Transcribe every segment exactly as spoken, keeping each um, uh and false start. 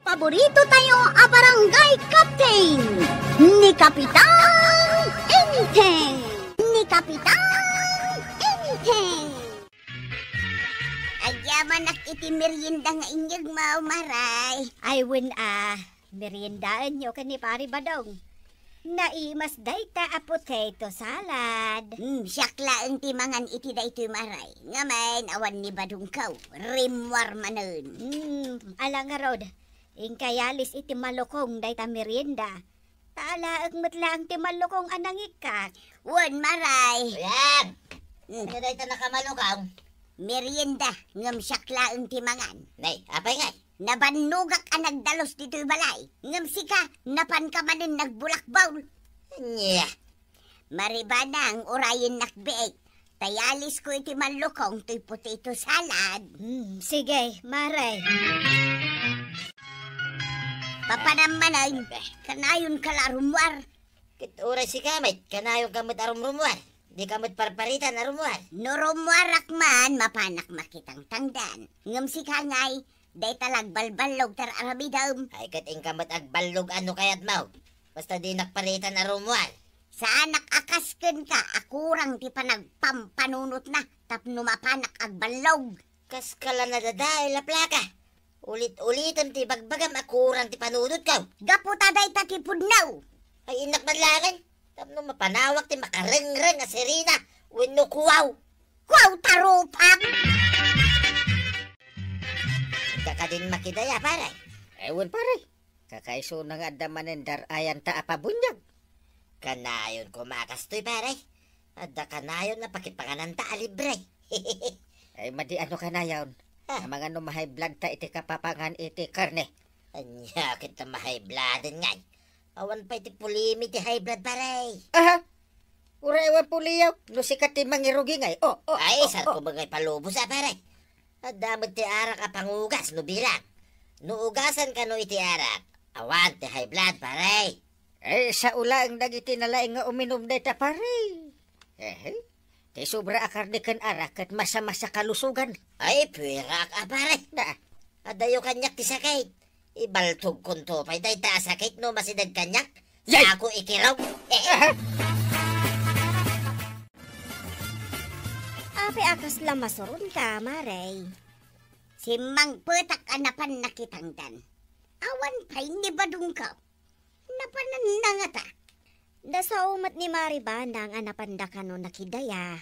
Paborito tayo a barangay captain, ni Kapitan Enteng. Ni Kapitan Enteng. Agyamanak iti merienda nga inyegmo, Maray. Ay, wen a, meriendaenyo ken ni Pari Badong. Naimas dayta a potato salad. Hmm, siak laeng ti mangan iti daytoy, Maray. Ngamin, awan ni Badongko. Rimmuar manen. Hmm, ala ngarud. Inka yalis iti malukong dayta merienda. Ta alaek met laeng ti malukong a nangikkak. Wen, Maray. Ayan. Hmm. Ania dayta nakamalukong? Merienda, ngem siak laeng ti mangan. Nay, apay ngay? Nabannogak a nagdalus ditoy balay. Ngem sika, napanka manen nagbulakbol. Ania? Maribanang, urayennak biit. Ta yalisko iti malukong toy potato salad. Hmm, sige, Maray. Papanam manen, kanayon ka la rummuar. Ket uray sika met, kanayon ka met a rumrummuar. Di ka met parparitan a rummuar. No rummuarak man, mapanak makitangtangdan. Ngem sika ngay, dayta la agbalballog ti ar-aramidem. Ay, ket inka met agballogan no kayatmo. Basta dinak paritan a rummuar. Saanak a kas kenka a kurang ti panagpampanunotna tapno mapanak agballog. Kaska la nadadael a plaka. Ulit-ulitem ti ibagbagam a kurang ti panunotko. Gapu ta dayta ti pudno. Ay, innak man laeng. Tapno mapanawak ti makarengreng a sirena wenno kuwaw. Kuwaw ta rupam! Inka kadin makidaya, pare? Ay, wen, pare. Kakaisuna nga adda manen dar-ayanta a pabuniag. Kanayon koma a kastoy, pare. Adda kanayon a pakipangananta a libre. Ay, madi a no kanayon. Ah. Amangan no ma-high blood ta iti kapapangan iti karne. Ania ket ta ma-high blooden ngay? Awan pay ti pulimi ti high blood, pare. Aha! Uray awan puliyaw, no sika ti mangirugi ngay. Oh, oh, Ay, oh, sarko oh. Bagay palubos, ah, pare. Adda met ti arak a pangugas no bilang. No ugasan kano iti arak, awan ti high blood, pare. Eh, sao laeng dagiti nalaing nga uminum dayta, pare. Eh, ti sobra a karne ken arak ket masamasa kalusogan. Ay, puwerak a, pare. Na. Adayo kaniak ti sakit. Ibaltogkonto pay dayta a sakit no masideg kaniak. Yay! Ako ikiraw. Eh. Apay a kasla masuronka, Maray? Simmangpetak a napan nakitangdan. Awan pay ni Badongko. Napananna ngata. Dasao met ni Maribanang a napanda kano nakidaya.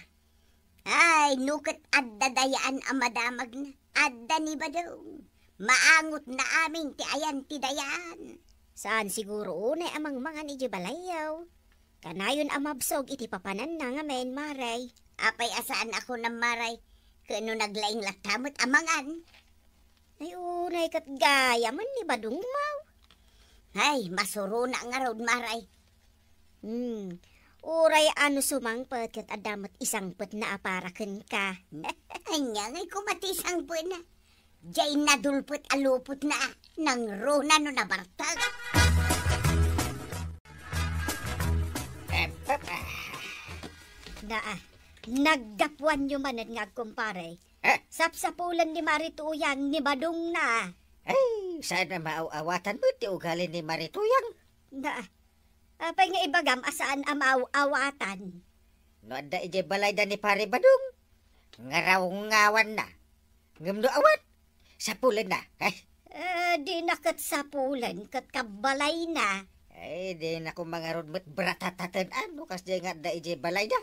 Ay, no ket adda dayaan a madamagna, adda ni Badong. Maangotna amin ti ayan ti dayaan. Saan siguro unay a mangmangan idiay balayyo. Kanayon a mabsog iti papananna ngamin, Maray. Apay a saan a kunam, Maray? Ket no naglaing latta met a mangan? Ay, unay ket gayamen ni Badongmo. Ay, masurona ngarud, Maray. Hmm. Uray a no sumangpet ket adda met isangpetna a para kenka. Ania ngay koma ti isangpetna? Diay nadulpet a lupotna a nangruna no nabartek. Em, pep, ah. Naa, naggapuanyo manen nga agkumpare. Eh? Sapsapulen ni Mari Tuyang ni Badongna. Ay, saan a maaw-awatan met ti ugali ni Mari Tuyang? Na, apay nga ibagam a saan a maaw-awatan? No adda idiay balayda ni Pare Badong, ngarawngawanna. Ngem no awan, sapulenna. Ay. Eh, dina ket sapulen ket kabalayna. Ay, dinako mangarud met bratataten, ano, kasdiay nga adda idiay balayda.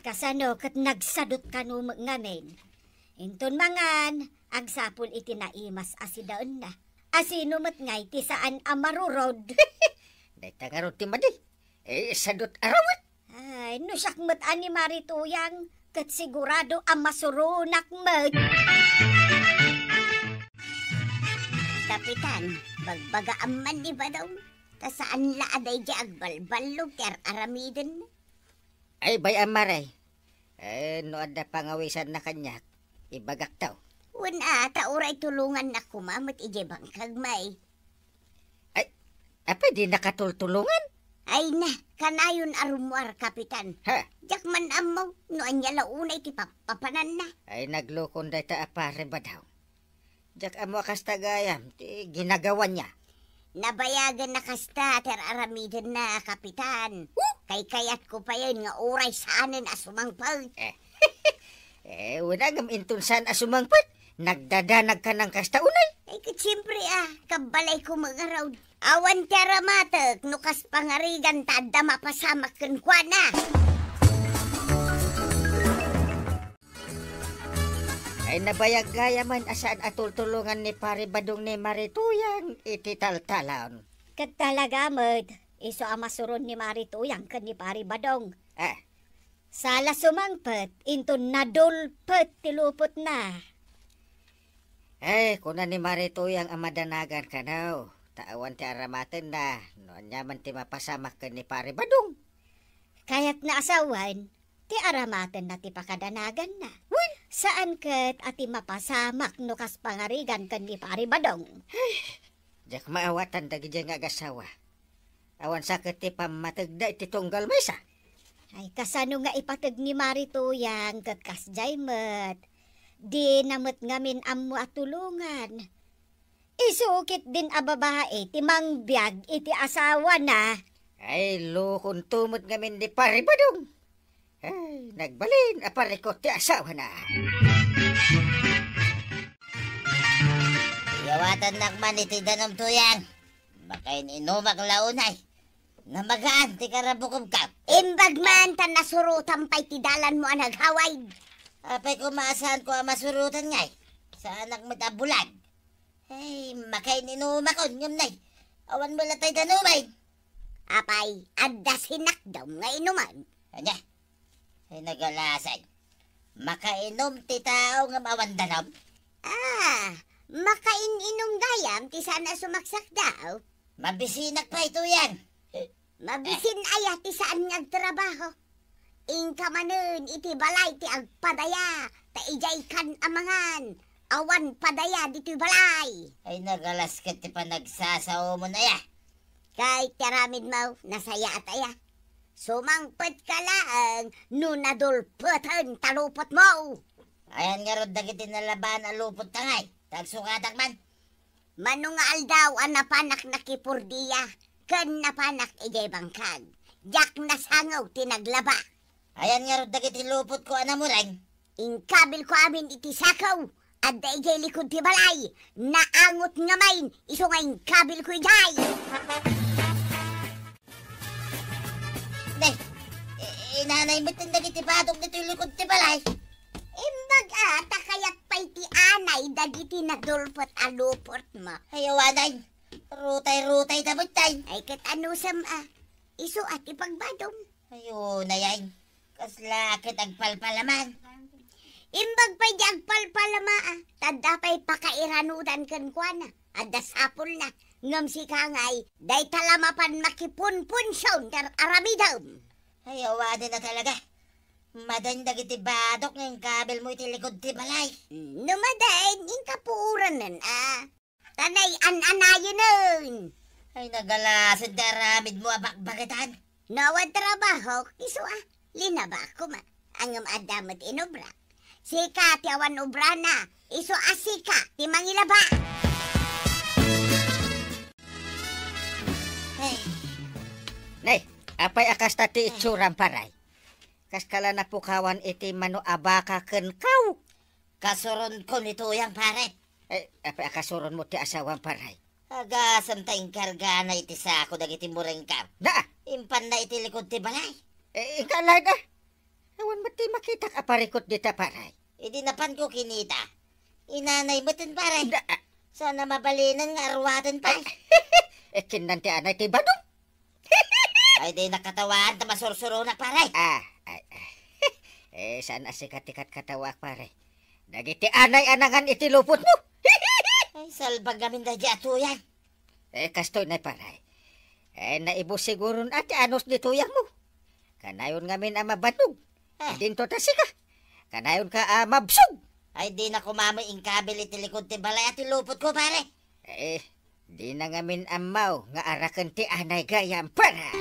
Kasano ket nagsadut kano met ngamin? Inton mangan, agsapul iti naimas a sidaenna. Asino met ngay ti saan a marurod? Dayta ngarud ti madi. Eh, sadut arawet. Ay, no siak met a ni Mari Tuyang, ket sigurado a masuronak met. Kapitan, bagbagaam man ni Badong, ta saan la a daydiay agbalballog ti ar-aramiden. Ay, bay-am, Mare. Eh, no adda pangawisanna kaniak, ibagakto. Wen a, ta uray tulongannak koma met idiay bangkag, may. Ay, apay di nakatultulongan? Ay na, kanayon a rummuar, Kapitan. Ha? Diak man ammo no ania la unay ti pap-, papananna. Ay, naglukon dayta a Pare Badong. Diak ammo a kasta gayam ti ginagawa niya. Nabayagen na kasta ti ar-aramidenna, Kapitan. Huh? Kaykayatko payen nga uray saanen a sumangpet. Eh. Eh, wen a ngem inton saan a sumangpet. Nagdadanag ka nang kasta unay. Eh, ket siempre, ah, kabbalayko met ngarud. Awan ti aramatek no kas pangarigan ta adda mapasamak kenkuana. Ay, nabayag gayamen a saan a tultulongan ni Pari Badong ni Mari Tuyang iti taltalon. Ket talaga met, isu a masuron ni Mari Tuyang ken ni Pari Badong. Ah. Sala sumangpet, inton nadulpet ti lupotna. Eh, kuna ni Mari Tuyang a madanagan kano, ta awan ti aramatenna, no ania man ti mapasamak ken ni Pari Badong. Kayatna a sawen, ti aramatenna ti pakadanaganna. Wen, saan ket a ti mapasamak no kas pangarigan ken ni Pari Badong. Diak maawatan dagidiay nga agasawa. Awan sa ket ti pammategda iti tunggal maysa. Ay, kasano nga ipateg ni Mari Tuyang ket kasdiay met. Dina met ngamin ammo a tulongan. Isu ketdin a babai ti mangbiag iti asawana. Ay, lokonto met ngamin ni Pari Badong. Ay, nagbalin a parikot ti asawana. Iyawatannak man iti danum, Tuyang. Makain-inumak la unay. Namagaan ti karabukobkam. Imbag man ta nasurotam pay ti dalanmo a naghawaid. Apay koma a saanko a masurotan ngay. Saanak met a bulag. Ay, makain-inumakon, ngem nay, awan met la tay danumen. Apay, adda sinakdam nga inuman. Ania? Ay, nagalasan. Makainom ti tao ngem awan danum? Ah, makain-inom gayam ti saan a sumaksakdaw. Mabisinak pay, Tuyang. Mabisin aya ti saan nga agtrabaho? Inka manen iti balay ti agpadaya, ta idiay kan a mangan, awan padaya ditoy balay. Ay, nagalas ket ti panagsasaomon aya. Kay ti aramidmo, nasayaat aya. Sumangpetka laeng no nadulpeten ta lupotmo. Ayan ngarud dagiti nalabaan a lupot ta ngay, ta agsukatak man. Mano nga aldaw a napanak nakipordia ken napanak idiay bangkag. Diak nasango ti naglaba. Ayan ngarud dagiti lupotko a namureng? Inkabilko amin iti sako. Adda idiay likod ti balay. Naangot ngamin isu nga inkabilko idiay. Nay, i-, inanay met dagiti badok ditoy likod ti balay. Imbag a, ta kayat pay ti anay dagiti nadulpot a lupotmo. Ay, awanan. Rutay-rutay da met tay. Ay, ket anusem a. Isu a ti pagbadom. Ay, unay ay. Kasla ket agpalpalama. Imbag pay di agpalpalama a. Ta adda pay pakairanudan kenkuana. Adda sapulna. Ngem sika ngay, dayta la mapan makipunpunsion ti ar-aramidem. Ay, awanen a talaga. Madain dagiti badok nga inkabilmo iti likod ti balay. No madain, inka puoranen a. Ta nay-an-anayenen. Ay, nagalased ti aramidmo a bakbaketan. No awan trabaho, isu a, linabak koma. Ngem adda met inobra. Sika ti awan obrana, isu a sika ti mangilaba. Ay. Nay, apay a kasta ti itsuram, paray? Kaskala napukawan iti mano a baka ken kaw. Kasuronko ni Tuyang, pare. Eh, apay a kasuronmo ti asawam, paray? Agasem ta inkargana iti sako dagiti murengkam. Da! Impanna iti likod ti balay. Eh, inka laeng a. Awan met ti makitak a parikot dita, paray. Idi napanko kinita, inanay meten, paray. Da! Saan a mabalinen nga aruaten pay. Eh, kinnan ti anay ti badong. Ay, di nakatawaan ta masursuronak, pare. Ah, ay, ay. Eh, saan a sika ti katkatawaak, pare? Dagiti anay a nangan iti lupotmo. Ay, salbag ngamin daydi a Tuyang. Eh, kastoy na, pare. Eh, naibo siguron a ti anus di Tuyangmo. Kanayon ngamin a mabannog. Ah. Dinto ta sika. Kanayonka a mabsog. Ay, di na kumamoy inkabil iti likod ti balay a ti lupotko, pare. Eh, di na ngamin ammaw nga araken ti anay gayam, pare.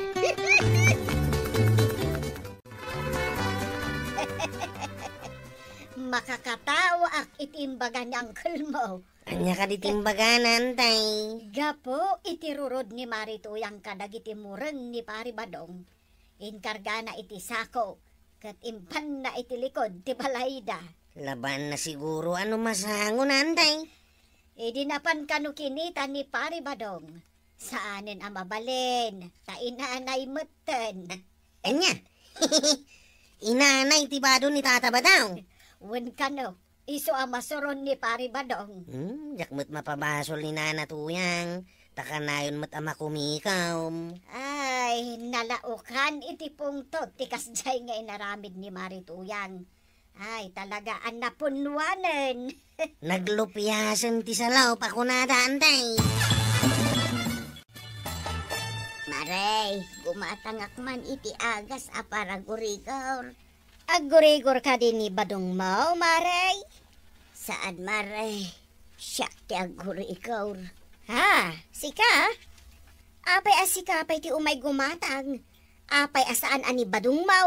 Makakatawaak iti imbaga ni uncle mo. Ania kadi ti imbagana, Antay? Gapu iti rurod ni Mari Tuyang kadagiti mureng ni Pari Badong, inkargana iti sako ket impanna iti likod ti balayda. Labanna siguro a no masangon, Antay. Idi napan kano kinita ni Pari Badong, saanen a mabalin, ta inanay metten. Ania? Inanay ti bado ni Tata Badong? Wen kano, isu a masuron ni Pari Badong. Hmm, diak met mapabasol ni Nana Tuyang, ta kanayon met a makumikom. Ay, nalaokan iti pungtot ti kasdiay nga inaramid ni Mari Tuyang. Ay, talaga a napunnuanen. Naglupiasen ti salaw, pakunada, Antay. Mare, gumatangak man iti agas a para gurigor. Aggurigor kadi ni Badong mo, Mare? Saan, Mare. Siak ti aggurigor. Ha? Sika? Apay a sika pay ti umay gumatang? Apay a saan a ni Badong mo?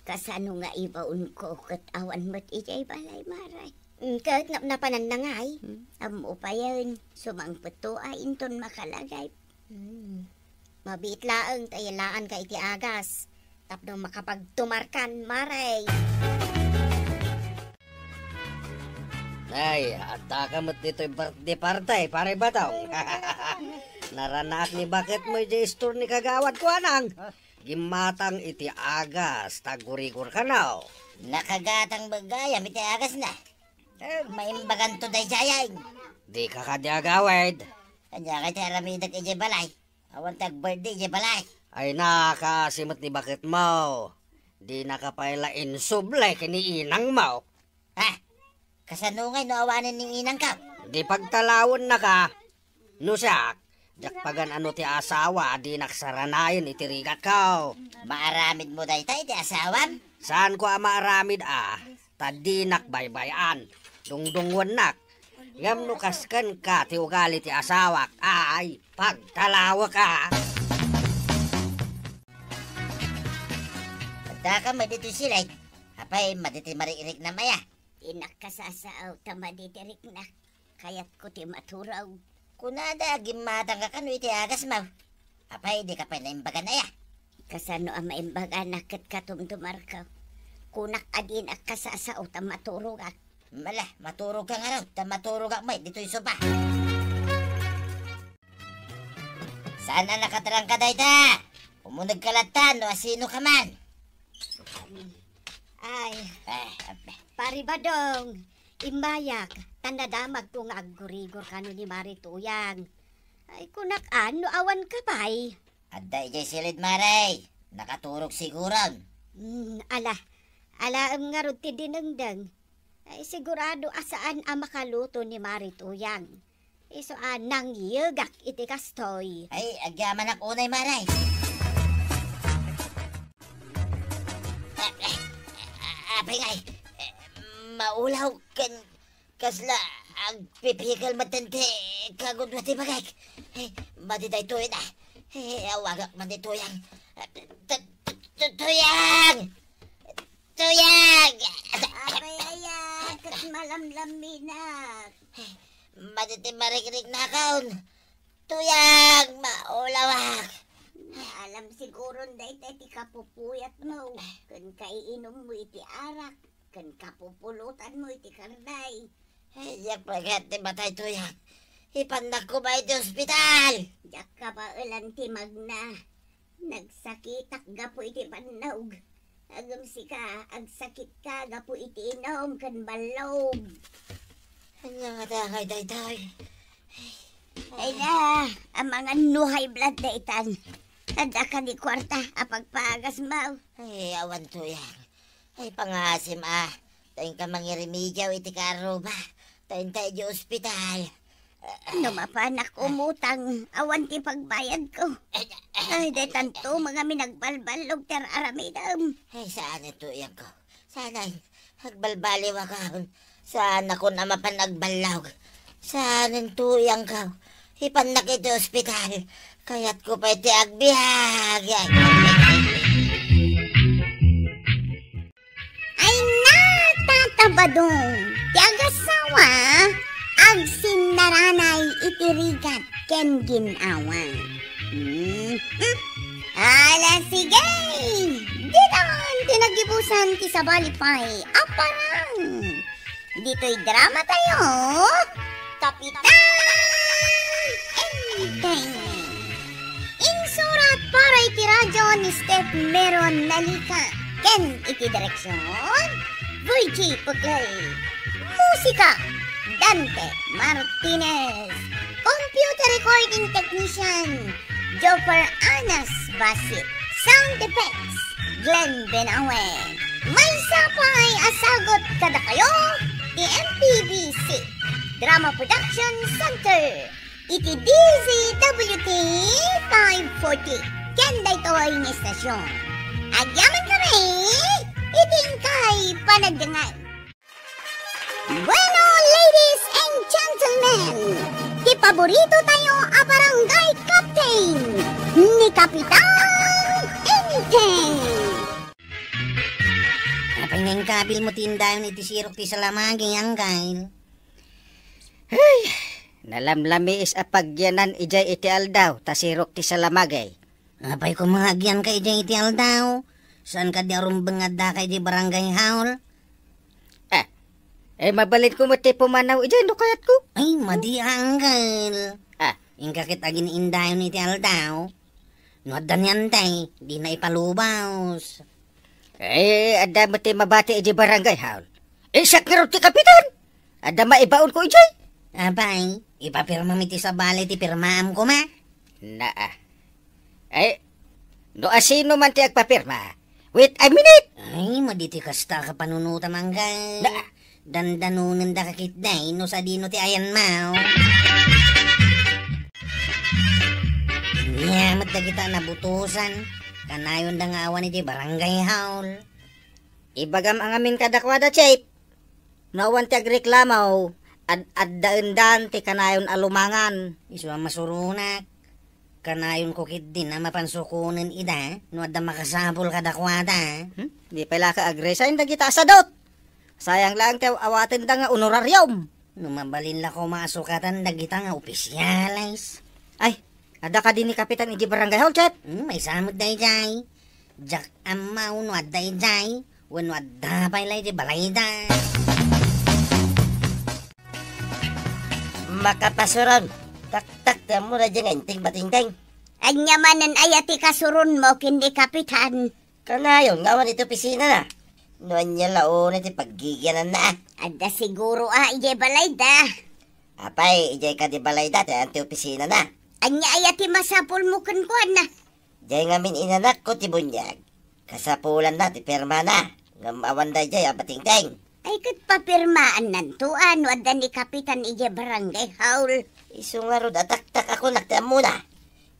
Kasano nga ibaonko ket awan met idiay balay, Mare? Mm, ket napnapananna ngay? Hmm, ammo payen, sumangpetto a inton makalagip. Hmm. Mabiit laeng ta ilaanka iti agas tapno makapagtumarkan, Mare. Ay, addaka met ditoy birthday party, Pare Badong. Naranaak ni baketmo idiay istor ni kagawad ko, anang. Gimmatang iti agas, ta aggurigor kano. Nakagatang met gayam iti agasna. Eh, maimbaganto daydiay. Dika kadi agawid. Ania kay ti aramidek idiay balay? Awan ti agbirthday idiay balay. Ay, nakaasi met ni baketmo. Dinaka pay la insubli ken ni inangmo. Ha? Kasano ngay no awanen ni inangko? Di pagtalawennaka. No siak, diak pagan-ano ti asawa a dinak saranayen iti rigatko. Maaramidmo dayta iti asawam? Saanko a maaramid a, ta dinak baybay-an. Dungdungngoennak. Ngem no kas kenka ti ugali ti asawak, ay, pagtalawek a. Addaka met ditoy siled. Apay, madi ti marikriknam aya? Dinak kasasao ta madi ti riknak. Kayatko ti maturog. Kunada, gimmatangka kano iti agasmo. Apay, dika pay naimbagan aya? Kasano a maimbaganak ket katumtumarko? Kunak a dinak kasasao ta maturogak. Mala, maturogka ngarud, ta maturogak met ditoy sopa. Saan a nakatrangka dayta? Umunegka latta no asinoka man. Ay, eh, Pari Badong, immayak, ta nadamagko nga aggurigor kano ni Mari Tuyang. Ay, kunak-an no awanka pay. Adda idiay siled, Mare. Nakaturog siguron. Hmm, ala, alaem ngarud ti dinengdeng. Ay, sigurado a saan a makaluto ni Mari Tuyang. Isu a nangyegak iti kastoy. Ay, agyamanak unay, Mare. Apay ngay, maulaw ken kasla agpipikel met ti kagudua ti bagik. Madi daytoy na. Awagak man ni Tuyang. Tu-, tu-, tu-, Tuyang! Tuyang! Apay aya, ket malamlaminak. Madi ti marikriknakon. Tuyang, maulawak. Alam siguron dayta ti kapupuyatmo, ken kaiinummo iti arak, ken kapupulotanmo iti karne. Ay, diak pagat ti matay, Tuyang. Ipannak koma iti ospital. Diak kabaelan ti magna. Nagsakitak gapu iti bannog. Ngem sika, agsakitka gapu iti inum ken ballog. Ania ngata ngay daytoy? Ay na, amangan no high blood daytan. Adda kadi kuarta a pagpaagasmo? Ay, awan, Tuyang. Ay, pangaasim a. Ta inka mangirimediaw iti kaarruba. Ta inta iti ospital. No mapanak umutang, awan ti pagbayadko. Ay, daytanto, mga minagbalballog ti ar-aramidem. Ay, saan ito, Tuyangko? Saan ay agbalbaliwakon? Saanakon a mapan agballag? Saan, Tuyangko? Ipannak iti ospital. Kayatko pay ti agbiag. Ay na, Tata Badong, ti agasawa, a Agsinnaranay iti rigat ken gin-awa. Hmm. Ala, sige! Ditan ti nagibusan ti sabali pay a parang. Ditoy drama tayo, Kapitan Enteng. Insurat para iti radyo ni Steph Meron Nalica ken iti direksyon, Virgie Puglay. Musika, Dante Martinez. Computer recording technician, Joffer Anas Basit. Sound effects, Glenn Benawe. Maysa pay a sagut kadakayo ti M P B C Drama Production Center iti D Z W T five forty ken daytoy nga istasyon. Agyaman kami iti inkay panagdengngeg. Bueno, ladies and gentlemen, ti paborito tayo a barangay captain, ni Kapitan Enteng. Apay nga inkabil mo ti indayon iti sirok ti salamagi, Anggail? Ay, nalamlamiis a pagyanan idiay iti aldaw ta sirok ti salamagi. Apay koma nga agyanka idiay iti aldaw? Saan kadi a rumbeng nga addaka idiay barangay hall? Ah, eh, mabalinko met ti pumanaw idiay no kayatko. Ay, madi, Anggail. Ah. Inka ket agin-indayon iti aldaw. No adda ni Antay, dina ipalubos. Eh, adda met ti mabati idiay barangay hall. Eh, siak ngarud ti kapitan. Adda maibaonko idiay. Apay, ipapirmam iti sabali ti pirmaam koma. Naa. Eh, no asino man ti agpapirma, wait a minute. Ay, madi ti kasta a kapanunotam, Anggail. Naa. Dandanonendaka ketdi no sadino ti ayanmo. Ania met dagita a nabutosan, kanayonda nga awan idiay barangay hall. Ibagam a ngamin kadakuada, Chief. No awan ti agreklamo, ad-addaendan ti kanayon a lumangan. Isu a masuronak. Kanayonko ketdi a mapan sukonen ida no adda makasapul kadakuada. Hmm? Di pay la ka agresign dagita a sadut. Sayang laeng ti aw-awatenda nga honorarium. No mabalin la koma a sukatan dagita nga opisyales. Ay, adda kadi ni Kapitan idiay barangay hall, Chief? Hmm, maysa met daydiay. Diak ammo no adda idiay, wenno adda pay la idiay balayda. Makapasuron. Taktak ti ammo daydiay nga inting batingting. Ania manen aya ti kasuronmo ken ni Kapitan? Kanayon nga awan iti opisinana. No ania la unay ti paggigiananna. Adda siguro a idiay balayda. Apay, idiay kadi balayda ti ayan ti opisinana? Ania aya ti masapulmo kenkuana? Diay ngamin inanakko ti buniag. Kasapulanna ti pirmana. Ngem awan daydiay a batingting. Ay, ket papirmaannanto a no adda ni Kapitan idiay barangay hall. Isu ngarud a taktak a kunak ti ammona.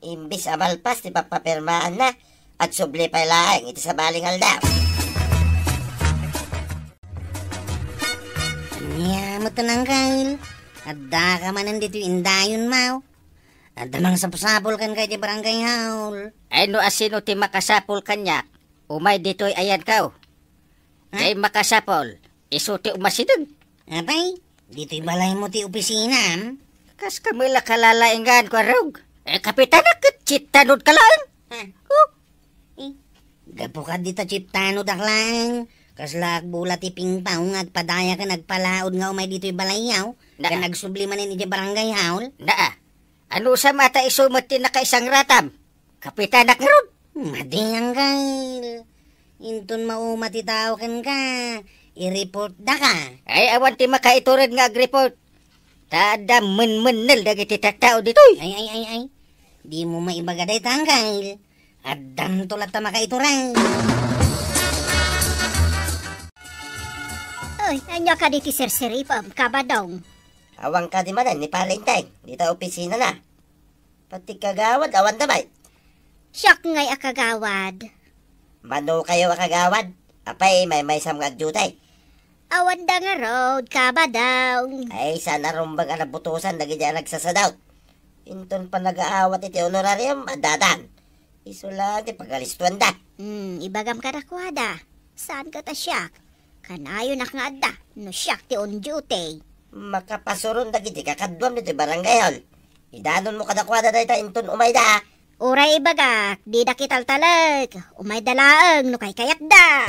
Imbes a malpas ti pappapirmaanna, agsubli pay laeng iti sabali nga aldaw. Ania met, Anggail? Addaka manen ditoy indayonmo? Adda mangsapsapul kenka iti barangay hall. Ay, no asino ti makasapul kaniak, umay ditoy ayanko. Ha? Diay makasapul, isu ti umasideg. Apay, ditoy balaymo ti opisinam? Kas kami la kalalaingan, Kuarog. Eh, kapitanak ket chiptanod ka laeng. Ha? Oh. Eh, gapu kadi ta chiptanodak laeng. Kasla agbula ti pingpaw nga agpadaya ken agpalaod nga umay ditoy balayyo. Na. Ken agsubli manen idiay barangay hall. Naa. Anusam a ta isu met ti nakaisangratam? Kapitanak ngarud. Madi, Anggail. Inton mauma ti tao kenka, i-report daka. Ay, awan ti makaitured nga ag-report. Ta adda menmennel dagiti tattao ditoy. Ay, ay, ay, ay. Dimo maibaga dayta, Anggail. Addanto latta makaitured. Ay, ania kadi ti sirsiripem, Kabadong? Awan kadi manen ni Pare Enteng, dita opisinana. Pati kagawad, awanda met. Siak ngay a kagawad. Mano kayo a kagawad? Apay, maymaysam nga agdiutay. Awanda ngarud, Kabadong. Ay, saan a rumbeng a nabutosan dagiti a nagsasadut. Inton panagaawat iti honorarium, addadan. Isu la ti pagalistuanda. Hmm, ibagam kadakuada. Saan ket a siak? Kanayonak nga adda, no siak ti on duty. Makapasuron dagiti kakaduam ditoy barangay hall. Idanonmo kadakuada dayta inton umayda. Uray ibagak, dida kitaltalek. Umayda laeng no kaykayatda.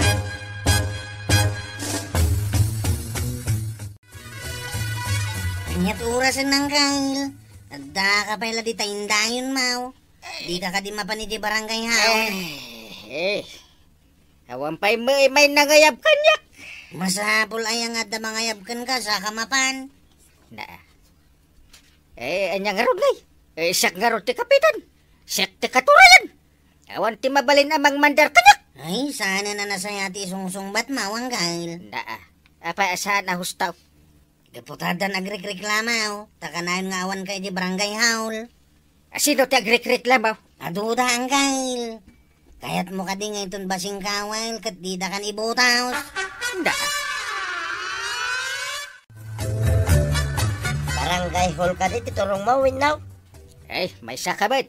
Ania ti orasen, Angkel? Addaka pay la dita indayon, maw. Dika kadi mapan iti barangay hall? Eh, eh. Awan pay met may nangayab kaniak. Masapul aya nga adda mangayab kenka, saka mapan. Na. Eh, ania ngarud, ngay? Eh, siak ngarud ti kapitan. Siak ti katurayan. Awan ti mabalin a mangmandar kaniak. Ay, saan a nasayaat ti isungsungbat, maw, Angkel? Na. Apay a saan a hustaw? Gapu ta addan agrikreklamo, ta kanayon nga awanka iti barangay hall. A, sino ti agrikreklamo? Aduda, Angkel. Kayatmo kadi nga inton basing ka, Angkel, ket dida kan ibutos? Anda? Barangay hall kadi ti turongmo, wenno? Ay, maysa ka met.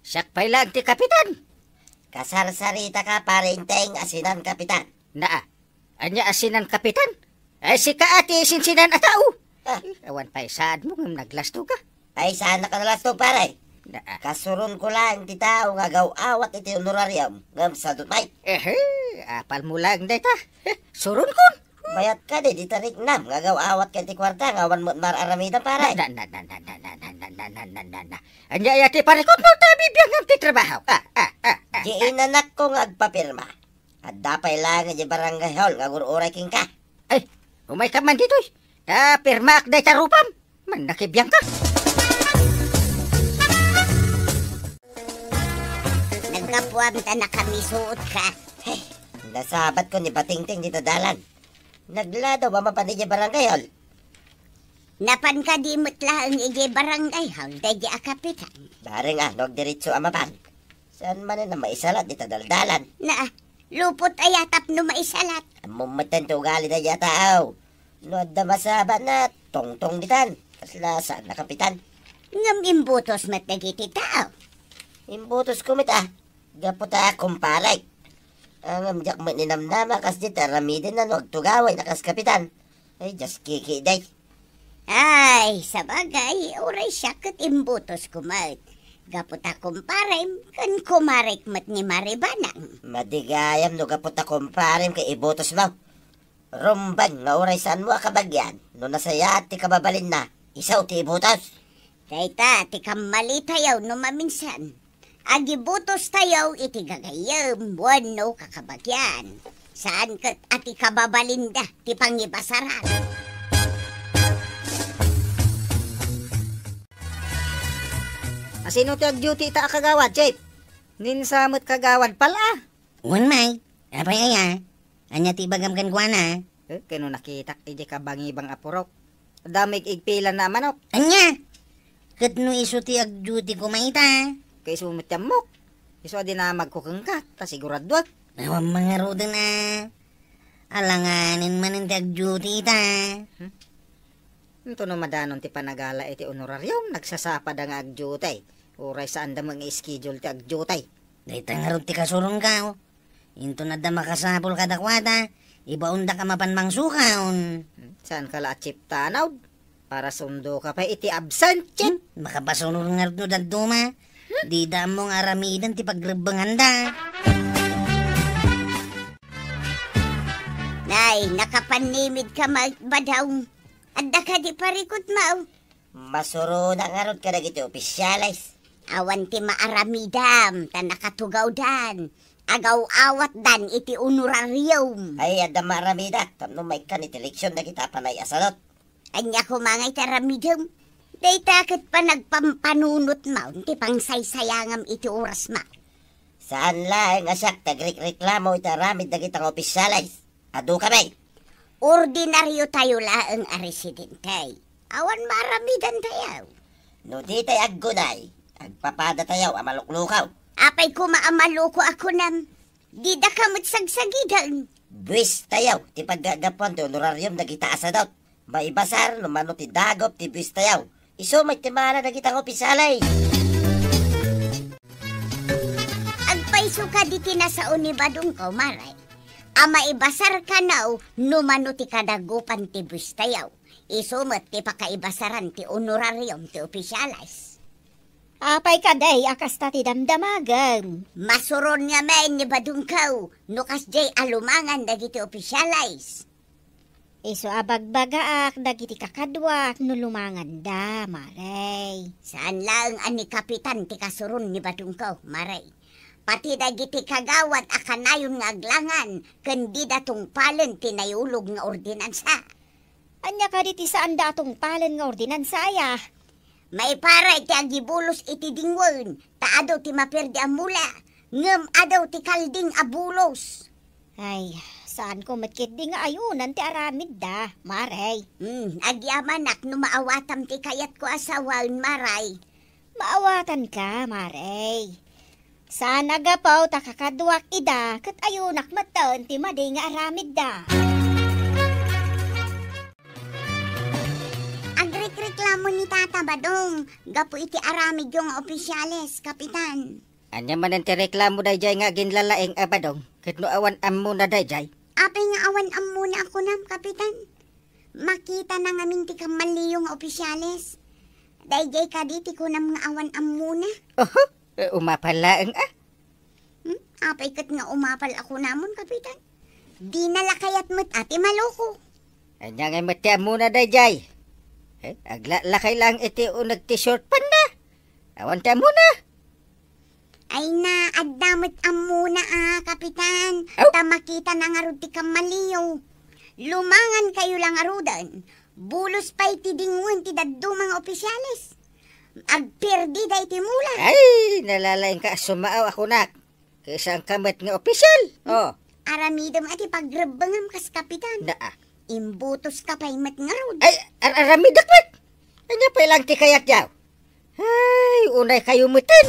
Siak pay laeng ti kapitan. Kasarsarita ka, Pare Enteng, asinan kapitan. Naa. Ania asinan kapitan? Ay, sika a ti sinsinan a tao. Ah. Eh, awan pay saadmo ngem naglastoka. Ay, saan ka nalasto, pare? Na, ah. Kasuronko laeng ti tao nga agaw-awat iti honorarium ngem sadut met. Ehe, apalmo laeng dayta. Heh, suronkon. Mayat kadi ti tariknam nga agaw-awat ken ti kuarta nga awan met mar-aramidem, pare. Na, na, na. Ania aya ti parikutmo ta bibiangam ti trabaho? Ah, ah, ah, ah. Di inanakko nga agpapirma. Adda pay laeng idiay barangay hall nga agur-uray kenka. Ay, umayka man ditoy. Ta pirmaak dayta rupam. Mannakibiangka. Naggapuam ta nakamisuotka. Hey, nasabatko ni Batingting dita dalan. Nagladaw a mapan idiay barangay hall. Napan kadi met laeng idiay barangay hall daydi a kapitan? Bareng a, no agdiretso a mapan. Saan manen a maisalat dita daldalan? Na, lupot aya tapno maisalat. Ammom metten ti ugali daydi a tao. No adda masabatna, tungtong ditan. Kasla saan a kapitan? Ngem imbutos met dagiti tao. Imbutosko met a. Gapu ta kumparek. Ngem diak met ninamnama kasdi ti aramidenna no agtugawayna kas kapitan. Ay, just kiki day. Ay, sabagay, uray siak ket imbutosko met. Gapu ta kumparem ken kumarek met ni Mari Banang. Madi gayam no gapu ta kumparem ket ibutosmo. Rumbeng nga uray saanmo a kabagian no nasayaat ti kababalinna, isu ti ibutos. Dayta ti kammalitayo no maminsan. Agibutostayo iti gagayyem wenno kakabagian. Saan ket a ti kababalinda ti pangibasaran. Asino ti agduty ita a kagawad, Chief? Ninsa met kagawad pal a? Wen, Mike. Apay aya? Ania ti ibagam kenkuana? Eh, ket no nakitak idiay kabangibang a purok, adda maig-igpilanna a manok. Ania? Ket no isu ti agduty koma ita? Ket isu met ti ammok. Isu a dinamagko kenka, ta siguraduak. Awan mangaruden a. Alanganen manen ti agduty ita. Hmm? Intono madanon ti panagala iti honorarium, nagsasapada nga agduty. Uray saanda met nga schedule ti agduty. Dayta ngarud ti kasuronka, o. Inton adda makasapul kadakuada, ibaondak a mapan mangsukaon. Hmm, saanka la a chief tanod? Para sundoka pay iti absent, chief. Hmm? Makapasunod ngarud no dadduma. Hmm? Dida ammo nga aramiden ti pagrebbenganda. Nay, nakapannimid ka, Mike Badaw. Adda kadi parikutmo? Masuronak ngarud kadagiti opisyales. Awan ti maaramidam, ta nakatugawdan. Agaw-awatdan iti honorarium. Ay, adda maaramidak, tapno maikkan iti eleksyon dagita a panay a sadot. Ania koma ngay ti aramidem? Dayta ket panagpampanunotmo ti pangsaysayangam iti orasmo. Saan laeng a siak ti agrikreklamo iti aramid dagita nga opisyales. Adu kami. Ordinariotayo laeng a residente. Awan maaramidantayo. No ditay aggunay, agpapadatayo a maluklukaw. Apay koma a maluko a kunam? Didaka met sagsagiden. Buwis tayo ti paggagapuan ti honorarium dagita a sadot. Maibasar no mano ti dagop ti buwis tayo. Isu met ti mala dagita nga opisyales. Agpayso kadi ti nasao ni Badong, kumare. A maibasar kano no mano ti kadagopan ti buwis tayo. Isu met ti pakaibasaran ti honorarium ti opisyales. Apay kadi a kasta ti damdamagem? Masuron ngamin ni Badongko no kasdiay a lumangan dagiti opisyales. Isu a bagbagaak dagiti kakaduak no lumanganda, Mare. Saan laeng a ni Kapitan ti kasuron ni Badongko, Mare. Pati dagiti kagawad a kanayon nga aglangan ken dida tungpalen ti nayulog nga ordinansa. Ania kadi ti saanda a tungpalen nga ordinansa aya? Maiparay ti agibulos iti dingwen, ta adu ti maperdi a mula, ngem adu ti kalding a bulos. Ay, saanko met ketdi nga ayunan ti aramidda, Mare. Hmm, agyamanak no maawatam ti kayatko a sawen, Mare. Maawatanka, Mare. Saan a gapu ta kakaduak ida ket ayunak metten ti madi nga aramidda. Agrikreklamo ni Tata Badong gapu iti aramidyo nga opisyales, Kapitan. Ania manen ti reklamo daydiay nga aginlalaing a Badong ket no awan ammona daydiay? Apay nga awan ammona a kunam, Kapitan? Makitana ngamin ti kammaliyo nga opisyales. Daydiay kadi ti kunam nga awan ammona. Oho, e, umapal laeng a. Hmm? Apay ket nga umapal a kunamon, Kapitan? Dina la kayat met a ti maloko. Ania ngay met ti ammona daydiay? E, aglalakay laeng iti uneg ti short panda. Awan ti ammona. Ay na, adda met ammona a, Kapitan. Aw? Ta makitana ngarud ti kammaliyo. Lumangankayo la ngaruden. Bulos pay ti dingwen ti dadduma nga opisyales. Agperdida iti mula. Ay, nalalaingka a sumaaw a kunak. Kaysaanka met nga opisyal. O. Aramidem a ti pagrebbengem kas Kapitan. Naa. Imbutoska pay met ngarud. Ay, ar-, aramidek met. Ania pay laeng ti kayatyo? Ay, unaykayo metten.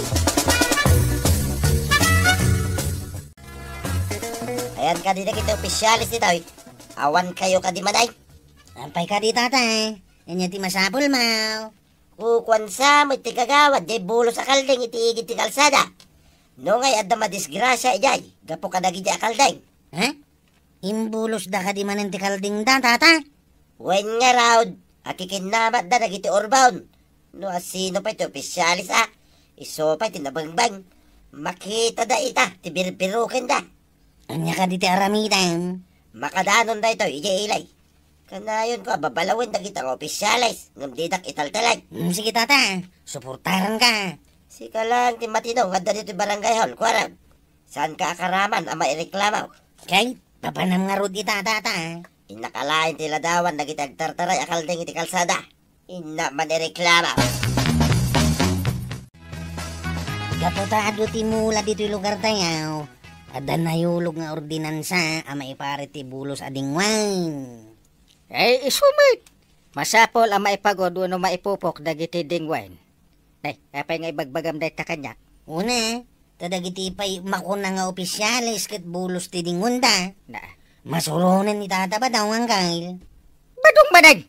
Ayan kadi dagiti opisyales ditoy. Awankayo kadi manen? Apay kadi, Tata? Ania ti masapulmo? Kukuan sa met ti kagawad, diay bulos a kalding iti igid ti kalsada. No ngay adda madisgrasia idiay, gapu kadagiti a kalding. Ha? Imbulosda kadi manen ti kaldingda, Tata? Wen ngarud, akikinnamatda dagiti urbon. No asino pay ti opisyales a, isu pay ti nabengbeng. Makitada ita ti birbirukenda. Ania kadi ti aramidem? Makadanon daytoy idiay ili. Kanayonko a babalawen dagita nga opisyales ngem didak italtalek. Hmm, sige, Tata. Suportaranka. Sika laeng ti matino nga adda ditoy barangay hall, kuarem. Saanka a karaman a maireklamo? Kay, papanam ngarud ita, Tata. Innak alaen ti ladawan dagiti agtartaray a kalding iti kalsada. Innak manireklamo. Gapu ta adu ti mula ditoy lugartayo, adda nayulog nga ordinansa a maiparit ti bulos a dingwen. Ay, isu met. Masapul a maipagud wenno maipupok dagiti dingwen. Nay, apay nga ibagbagam dayta kaniak? Una, ta dagiti pay makuna nga opisyales ket bulos ti dingwenda. Na. Masuronen ni Tata Badong, Angkel. Badong manen!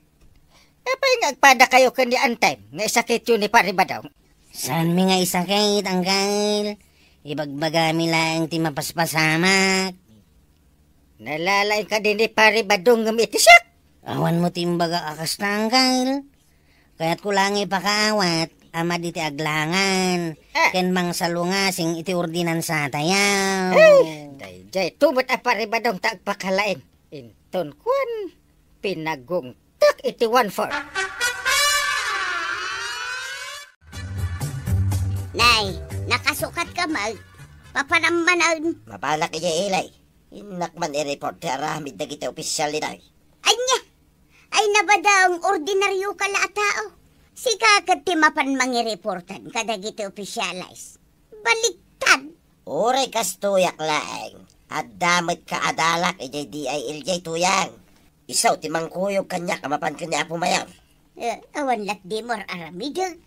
Apay nga agpadakayo ken ni Antem nga isakityo ni Pari Badong? Saanmi nga isakit, Angkel. Ibagbagami laeng ti mapaspasamak. Nalalaing kadi ni Pari Badong ngem iti siak? Awan mo ti imbaga a kasta, Angkel. Kayatko laeng ipakaawat a madi ti aglangan, ah, ken mangsalungasing iti ordinansatayo. Ay, daydiay, tumot a Pari Badong ta agpakalaing. Inton kuan, pinagungtak iti one four. Nay, nakasukat ka, Mag. Papanam manen. Mapanak idiay ili. Innak man i-report ti aramid dagiti opisyal ditoy. Ania? Ay, na Badong, ordinarioka la a tao. Sika ket ti mapan mangireportan kadagiti opisyales. Baliktad. Uray kastoyak laeng, adda met kaadalak idiay D I L J, Tuyang. Isu ti mangkuyog kaniak a mapan ken ni Apo Mayor. Eh, awan latdimo ar-aramidek.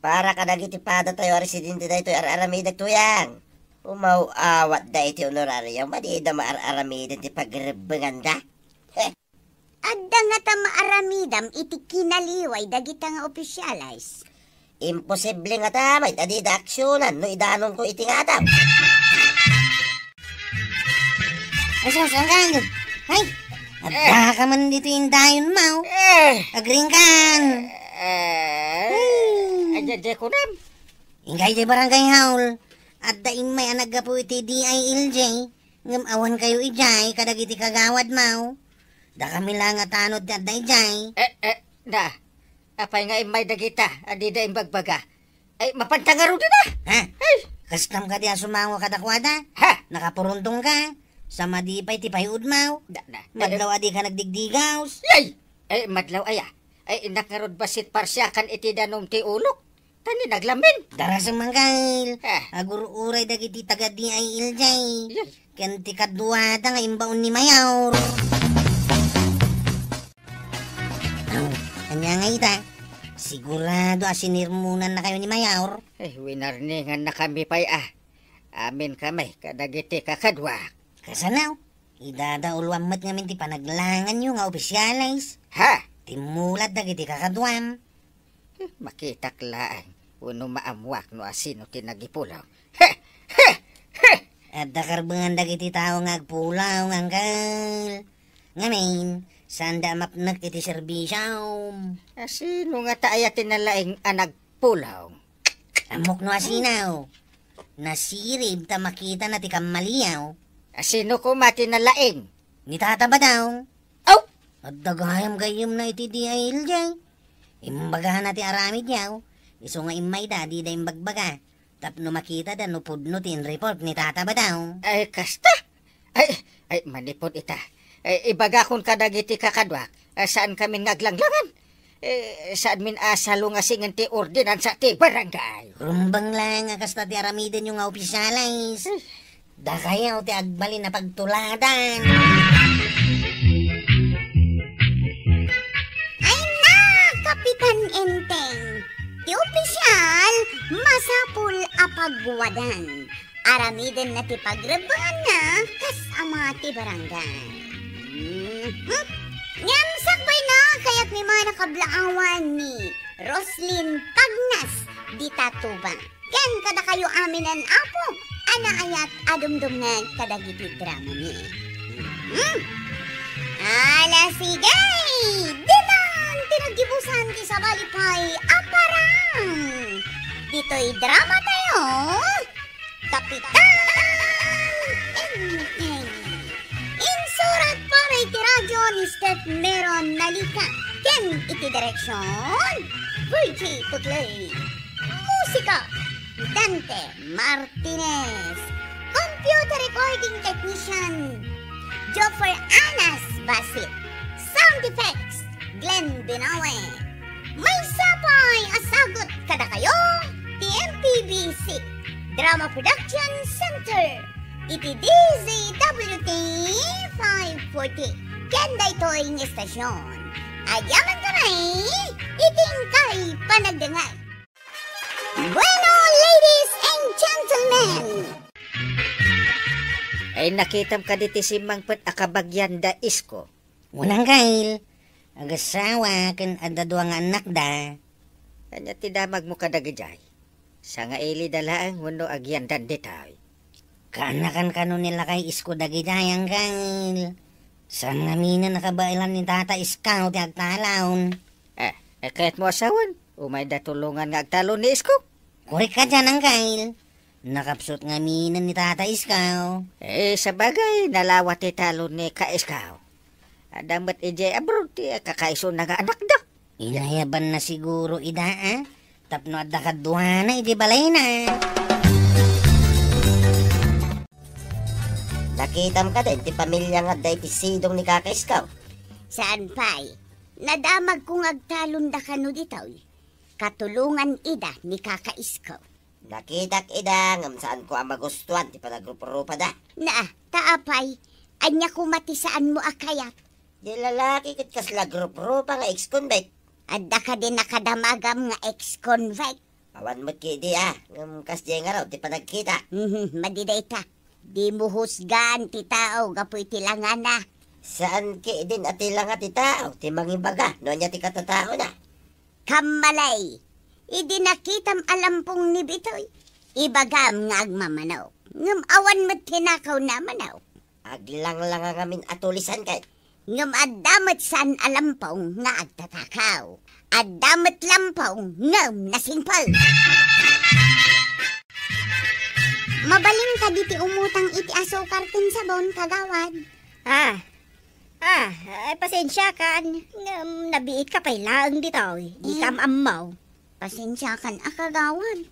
Para kadagiti padatayo a residente daytoy ar-aramidek, Tuyang. Umaw-awatda iti honorario, madida maar-aramiden ti pagrebbenganda. Heh. Adda ngata maaramidam iti kinaliway dagita nga opisyales? Imposible ngata met a dida aksionan no idanonko iti nga adaw. Asus, Angkel! Ay! Adda ka man ditoy indayonmo. Eh. Agringkan. Eh, Hmm. Adda, adda kunam. Inkay di barangay hall. Adda immay a naggapu iti D I L J. Ngem awan kayo idiay kadagiti kagawadmo. Dakami la nga tanod ti adda idiay. Eh, eh, da. Apay nga immay dagita a dida imbagbaga? Ay, mapanta ngarud ida! Ha? Ay! Kastam kadi a sumango kadakuada? Ha? Nakapuruntong ka? Sa madi pay ti payudmo? Da, da, da. Madlaw a di ka nagdigdigaws? Yay! Ay, madlaw aya. Ay, innak ngarud bassit parsiakan iti danum ti ulok. Tani naglamin. Darasem, Mangkal. Ah. Agur-uray dagiti taga D I L J. Yes. Ken ti kaduada nga imbaon ni Mayor. Aw, ania nga ita? Sigurado a sinirmonan na kayo ni Mayor? Eh, winarningan na kami pay, ah. Amin kami kadagiti kakaduak. Kasano? Idada uluam met ngamin ti panaglanganyo nga opisyales. Ha? Timmulad dagiti kakaduam. Eh, makitak laeng, wenno maammuak no asino ti nagipulong. He! He! He! Adda karbengan dagiti tao nga agpulong, Angkel. Ngamin, saanda a mapnek iti serbisiom. Asino ngata aya ti nalaing a nagpulong? Ammok no asino. Nasirib ta makitana ti kammaliaw. Asino koma ti nalaing? Ni Tata Badong. Aw! Adda gayam gayyemna iti D I L J. Imbagana ti aramidyo. Isu nga immayda, dida imbagbaga. Tapno makitada no pudno ti in-report ni Tata Badong. Ay, kasta? Ay, ay, manipud ita. Ay, ibagakon kadagiti kakaduak, a, saan kamin nga aglanglangan. Eh, saanmin a salungasingen ti ordinansa ti barangay. Rumbeng laeng a kasta ti aramidenyo nga opisyales. Ay. Dakayo ti agbalin a pagtuladan. Ay na, Kapitan Enteng! Ti opisyal, masapul a pagwadan. Aramidenna ti pagrebbenganna kas ama ti barangay. Mhm. Ngem sakbayna, kayatmi man a kablaawan ni Roslyn Pagnas dita Tuba. Ken kadakayo aminen, Apo, a naayat a dumdumngeg kadagiti dramami. Mhm. Ala, sige! Ditan ti naggibusan ti sabali pay a parang! Ditoy dramatayo, Kapitan Enteng. Insurat para iti radyo ni Steph Meron Nalica. Ken iti direksion, Virgie Putley. Musika, Dante Martinez. Computer recording technician, Joffer Anas Basit. Sound effects, Glenn Binawe. Maysa pay a sagut kadakayo ti M P B C Drama Production Center iti D Z W T five forty. Ken daytoy nga istasyon, agyaman kami iti inkay panagdengngeg. Bueno, ladies and gentlemen! Ay, nakitam kadi ti simmangpet a kabagian da Isko? Wen, Angkel. Agasawa ken adda dua nga annakda. Ania ti damagmo kadagidiay? Sangailida laeng wenno agyandan ditoy? Kaannakan kano ni lakay Isko dagidiay, Angkel. Saan ngamin a nakabaelan ni Tata Isko ti agtalon. Eh, eh, kayatmo a sawen? Umayda tulongan nga agtalon ni Isko? Korek ka dian, Angkel. Nakapsut ngamin ni Tata Isko. Eh, sabagay, nalawa ti talon ni Ka Isko. Adda met idiay abroad ti kakaisuna nga anakda. Inayabanna siguro ida, a? Tapno adda kaduana idiay balayna. Nakitam kadi ti pamilia nga adda iti sidong ni Kaka Isko? Saan pay? Nadamagko nga agtalonda kano ditoy. Katulongan ida ni Kaka Isko. Nakitak ida, ngem saanko a magustuan ti panagrup-rupada. Na, ta apay, ania koma ti saanmo a kayat? Di lalaki ket kasla grup-rupa nga ex-convict. Adda kadi nakadamagam nga ex-convict? Awan met kidi, a, ngem kasdiay ngarud ti panagkita. Mhm, madi dayta. Dimo husgaan ti tao gapu iti langana. Saan kidin a ti langa ti tao ti mangibaga no ania ti katataona. Kammalay, idi nakitam a lampong ni Bitoy, ibagam nga agmamanok. Ngem awan met tinakawna a manok. Aglanglanga ngamin a tulisan ket Ngem adda met saan a lampong nga agtatakaw. Adda met lampong ngem nasingpet. Mabalin kadi ti umutang iti asukar ken sabon, kagawad? Ah, ah, eh, pasensiakan, ngem nabiitka pay laeng ditoy. Dikam ammo. Pasensiakan a, kagawad.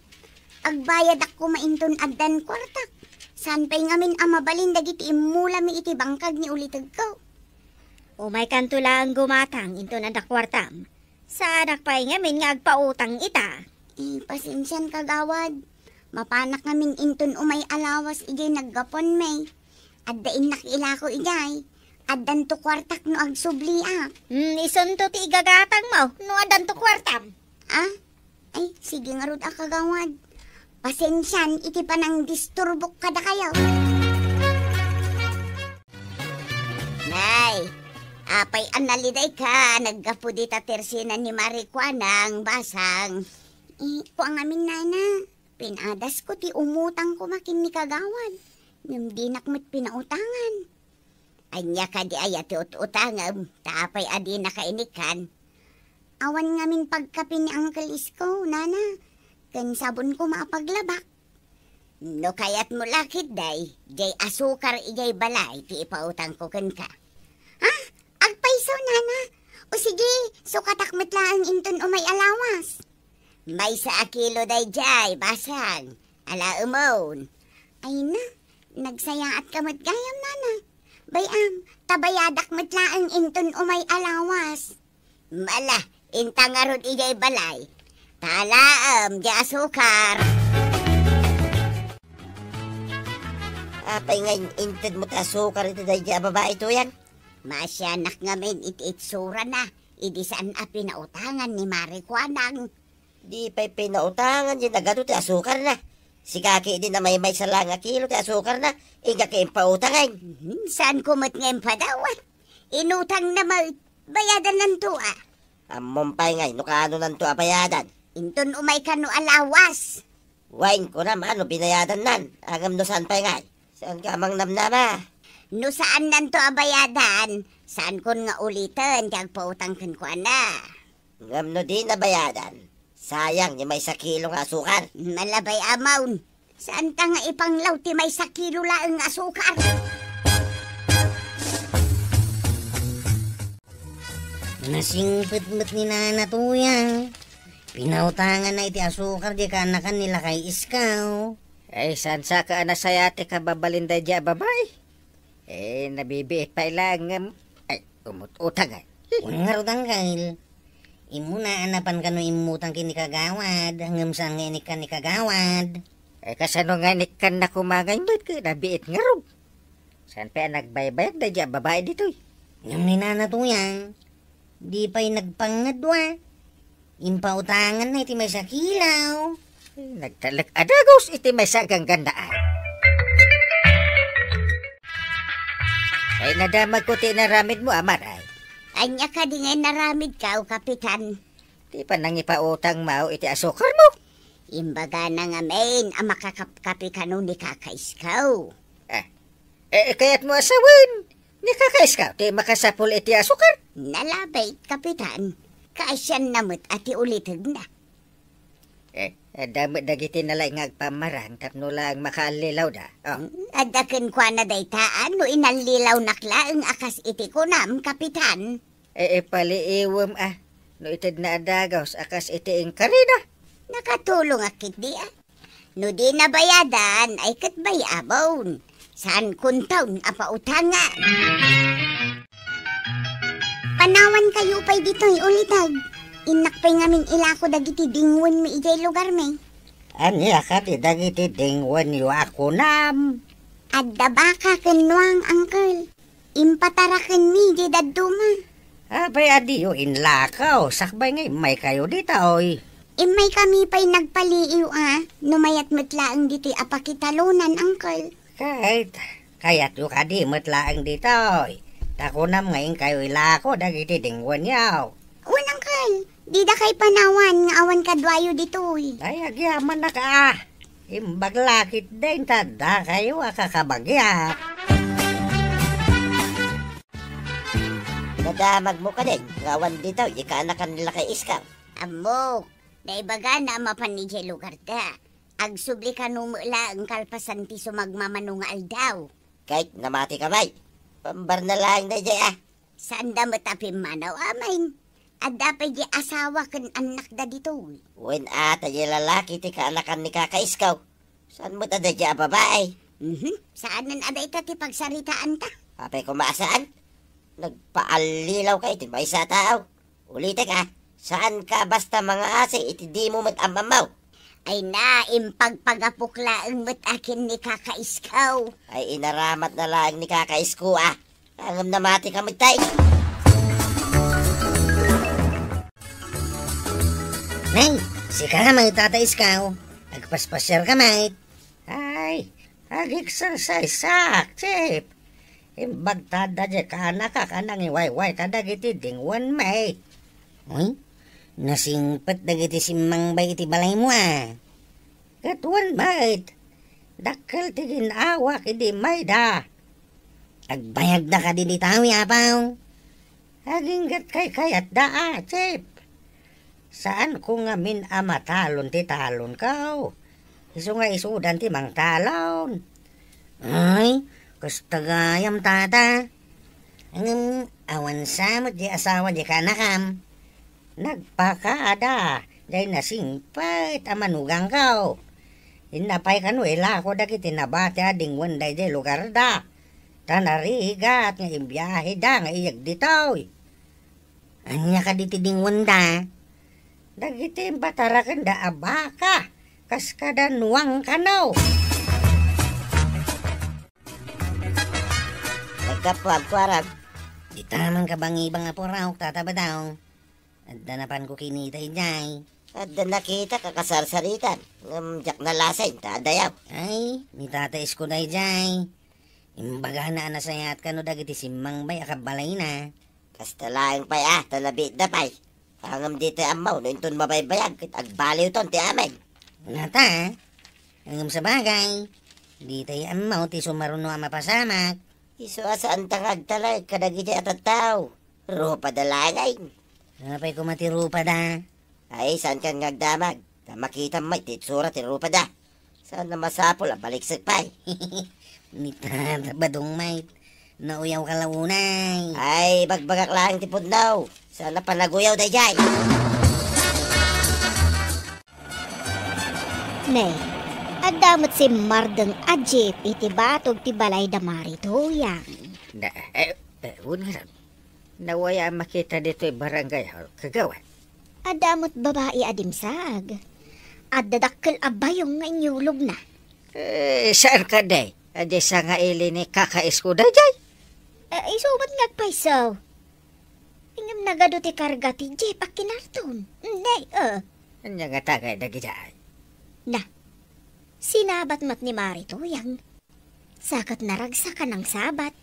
Agbayadak koma inton addan kuartak. Saan pay ngamin a mabalin dagiti immulami iti bangkag ni ulitegko. Umaykanto laeng gumatang inton adda kuartam. Saanak pay ngamin nga agpautang ita. Eh, pasensian, kagawad. Mapanak ngamin inton umay a lawas idiay naggapuanmi. Adda innak ilako idiay. Addanto kuartak no agsubliak. Hmm, isunto ti igagatangmo no addanto kuartam. Ah? Ay, sige ngarud a, kagawad. Pasensian iti panangdisturbok kadakayo. Nay, apay a nalidayka naggapu dita tersena ni Mari Kuanang, basang? Eh, kua ngamin, nana. Pinadasko ti umutang koma ken ni kagawad. Ngem dinak met pinautangan. Ania kadi aya ti ut-utangem, ta apay a dinaka inikkan? Awan ngamin pagkape ni Uncle Isko, nana, ken sabon koma a paglabak. No kayatmo la ketdi, diay asukar idiay balay ti ipautangko kenka. Ha? Agpayso, nana? O sige, sukatak met laeng inton umay a lawas. Maysa a kilo daydiay, basang. Alaemon. Ay na, nagsayaatka met gayam, nana. Bay-am, ta bayadak met laeng inton umay a lawas. Ala, inta ngarud idiay balay. Ta alaem, diay asukar. Apay nga in-, intedmo ti asukar iti daydiay a babai, Tuyang? Masianak ngamin iti itsurana, idi saan a pinautangan ni Mari Kuanang. Di pay pinautangan diay nagadu ti asukarna. Sika ketdi a maymaysa laeng a kilo ti asukarna, inka ket impautangen. Hmm, saanko met nga impadawat. Inutangna met, bayadannanto a. Ammom pay ngay no kaanonanto a bayadan. Inton umay kano a lawas. Wen, kunam a no binayadannan, ngem no saan pay ngay? Saanka a mangnamnama? No saannanto a bayadan, saankon nga uliten ti agpautang kenkuana. Ngem no dina bayadan, sayang diay maysa kilo nga asukar. Ala bay-amon. Saanta nga ipanglaw ti maysa kilo laeng nga asukar. Nasingpet met ni Nana Tuyang. Pinautanganna iti asukar diay kaanakan ni Lakay Isko. Ay, saan sa ka a nasayaat ti kababalin daydiay a babai? Eh, nabibiit pay laeng ngem, ay, umut-utang, ay. Wen ngarud, Uncle. Immuna a napan kano immutang ken ni Kagawad, ngem saan nga inikkan ni Kagawad. Eh, kasano nga inikkanna koma ngay met ket nabiit ngarud? Saan pay a nagbaybayag daydiay a babai ditoy? Ngem ni Nana Tuyang, di pay nagpangngad a. Impautanganna iti maysa a kilo. Nagtalek a dagus iti maysa a ganggannaan. Ay, nadamagko ti inaramidmo, Amar, ay. Ania kadi nga inaramidko, Kapitan? Ti panangipautangmo iti asukarmo. Imbagana ngamin a makakapkape kano ni Kaka Isko. Ah, eh, kayatmo a sawen, ni Kaka Isko ti makasapul iti asukar? Nalabit, Kapitan. Kaasianna met a ti ulitegna. Eh, adda met dagiti nalaing nga agpammarang tapno laeng makaallilawda. Oh. Hmm, adda kenkuana dayta, a no inallilawnak laeng a kas iti kunam, Kapitan. Eh, ipaliiwem a, no itedna a dagus a kas iti inkarina. Nakatulongak ketdi a. No dina bayadan, ay ket bay-amon. Saankonton a pautangan. Panawankayo pay ditoy, uliteg. Innak pay ngamin ilako dagiti dingwenmi idiay lugarmi. Ania kadi dagiti dingwenyo a kunam? Adda baka ken nuang, Uncle. Impatarakenmi diay dadduma. Apay a diyo inlakaw, sakbay nga immaykayo ditoy? Immaykami pay nagpaliiw a, no mayat met laeng ditoy a pakitalonan, Uncle. Ket, kayatyo kadi met laeng ditoy? Ta kunam nga inkayo ilako dagiti dingwenyo. Wen, Uncle, didakay panawan nga awan kaduayo ditoy. Ay, agyamanak a. Imbag la ketdin ta dakayo a kakabagyak. Damagmo kadin nga awan ditoy ikaanakan ni Lakay Iskaw? Ammok, naibagana a mapan idiay lugarda. Agsubli kano met laeng kalpasan ti sumagmamano nga aldaw. Ket namati ka, bay. Pambarna laeng daydiay, a. Saanda met a pimmanaw, amin. Adda pay di asawa ken annakda ditoy. Wen a, ta di lalaki ti kaanakan ni Kaka Iskaw. Saan met a daydiay a babai? Mhm. Saanen a dayta ti pagsaritaanta. Apay koma a saan? Nagpaallilaw ka iti maysa a tao. Ulitek, a, saanka basta mangaasi iti dimo met am-ammaw. Ay na, impagpagapok laeng met a ken ni Kaka Iskaw. Ay, inaramatna laeng ni Kaka Isko, a. Ngem namati ka met, tay. Nay, sika met, Tata Iskaw. Agpaspasiar ka met. Ay, ag-exercise-ak, Chief. Imbag ta adda diay kaanakak a nangiwayway kadagiti dingwen, may. Uy, nasingpet dagiti simmangbay iti balaymo, a. Ket wen met, dakkel ti gin-awak idi mayda. Agbayagda kadi ditoy, apaw? Aginggat kaykayatda, a, Chief. Saanko ngamin a matalon ti talonko. Isu nga isudan ti mangtalon. Ay, kasta gayam, Tata. Ngem awan sa met di asawa di kaanakam. Nagpakada, jay nasingpet a manugangko. Inna pay kano ilako dagiti nabati a dingwen daydiay lugarda. Ta narigat nga imbiaheda nga iyeg ditoy. Ania kadi ti dingwenda? Dagiti imbatarakenda a baka, kas kada nuang kano. Naggapu, agkuarag. Dita man kabangibang a puraok, Tata Badong. Adda napanko kinita idiay. Adda nakitak a kasarsaritan, ngem diak nalasin ta adayaw. Ay, ni Tata Isko daydiay. Imbagana a nasayaat kano dagiti simmangbay a kabbalayna. Kasta laeng pay a, ta nabiitda pay. Ngem ditoy ammaw no inton mabaybayag ket agbaliwton ti amin. Ngata, ngem sabagay, ditoy ammaw ti sumaruno a mapasamak. Isu a saanta nga agtalek kadagiti a tattao. Rupada laeng. Apay koma ti rupada? Ay, saankan nga agdamag? Ta makitam met ti itsura ti rupada. Saan a masapul a baliksek pay. Ni Tata Badong met. Nauyaw ka la unay. Ay, bagbagak laeng ti pudno. Saan a panaguyaw daydiay. Ne, adda met simmardeng a jeep iti batog ti balay da Mari Tuyang. Na, eh, eh, wen nga, nawaya a makita ditoy barangay hall, kagawad. Adda met babai a dimsag. Adda dakkel a bayong nga inyulogna. Eh, saan kadi? Adi sa nga ili ni Kaka Isko daydiay? Eh, isu met nga agpayso. Ngem nagadu ti karga ti jeep a kinarton. Nay, eh. Ania nga tagay dagidiay? Na, sinabat met ni Mari Tuyang. Sa ket naragsak a nangsabat.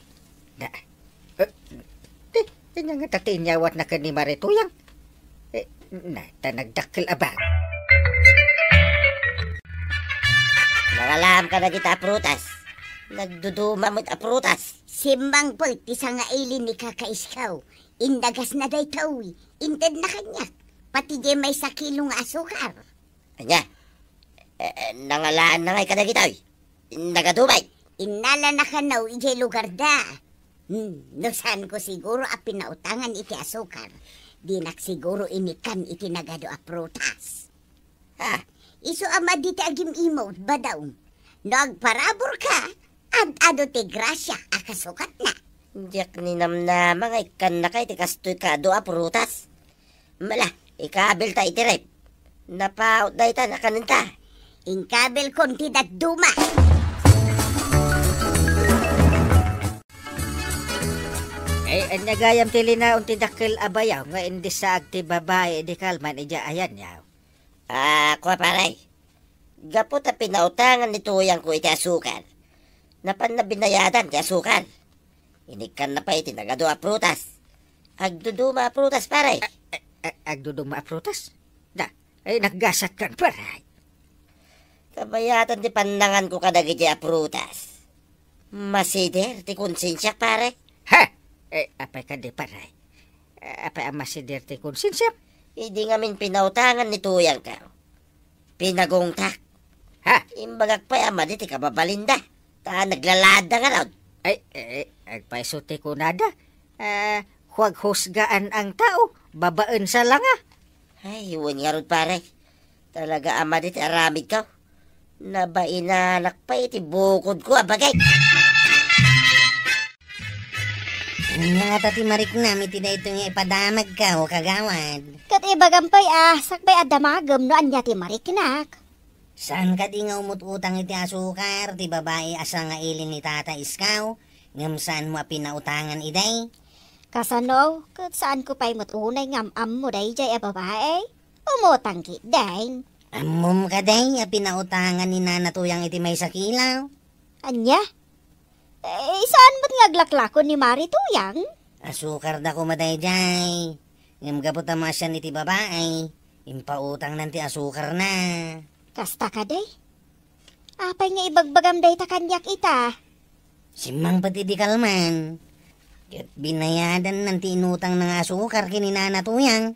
Da, eh, eh, ania nga ta ti inyawatna ken ni Mari Tuyang? Eh, na, ta nagdakkel a bag. Nangalaam ka dagita a prutas. Nagduduma met a prutas. Simmangpet ti sangaili ni Kaka Isko. Innagasna daytoy. Intedna kaniak. Pati diay maysa kilo nga asukar. Ania? Eh, eh, nangalaanna ngay kadagitoy? Nagadu met. Innalana kano idiay lugarda. Hmm, no saanko siguro a pinautangan iti asukar, dinak siguro inikkan iti nagadu a prutas. Ha? Isu a madi ti agim-imot, Badong. No agparaburka, ad-adu ti grasia a kasukatna. Diak ninamnama nga ikkannaka iti kastoy kaadu a prutas. Mala, ikabilta iti ref. Napaut dayta, nakanenta. Inkabilkon ti dadduma. Ay, ania gayam ti linaon ti dakkel a bayaw nga indissaag ti babai idi kalman idiay ayanyaw? Ah, kua, pare. Gapu ta pinautangan ni Tuyangko iti asukar, napanna binayadan ti asukar. Inikkanna pay iti nagadu a prutas. Agduduma a prutas, pare. A-, a-, a-, agduduma a prutas? Da, ay, naggasatkan, pare. Kabayatan ti pannanganko kadagiti a prutas. Masider ti konsensiak, pare. Ha? Eh, apay kadi, pare? Eh, apay a masider ti konsensiam? Idi ngamin pinautangan ni tuyangko, pinagungtak. Ha? Imbagak pay a madi ti kababalinda. Ta naglaladda ngarud. Ay, eh, agpayso ti kunada. Ah, huaghusgaan ang tao, babaen sa langa. Ay, wen ngarud, pare. Talaga a madi ti aramidko. Nabainanak pay iti bukodko a bagay. Ania ngata ti mariknam iti daytoy nga ipadamagko, kagawad? Ket ibagam pay a, sakbay a damagem no ania ti mariknak. Saan kadi nga umut-utang iti asukar ti babai a sangaili ni Tata Iskaw, ngem saanmo a pinautangan idi? Kasano? Ket saanko pay met unay nga am-ammo daydiay a babai? Umutang ketdin. Ammom kadi a pinautangan ni Nana Tuyang iti maysa kilo? Ania? Eh, saan met nga aglaklakon ni Mari Tuyang? Asukar da koma daydiay. Ngem gapu ta maasian iti babai, impautangnan ti asukarna. Kasta kadi? Apay nga ibagbagam dayta kaniak ita? Simmangpet idi kalman, ket binayadanna ti inutangna nga asukar ken ni Nana Tuyang.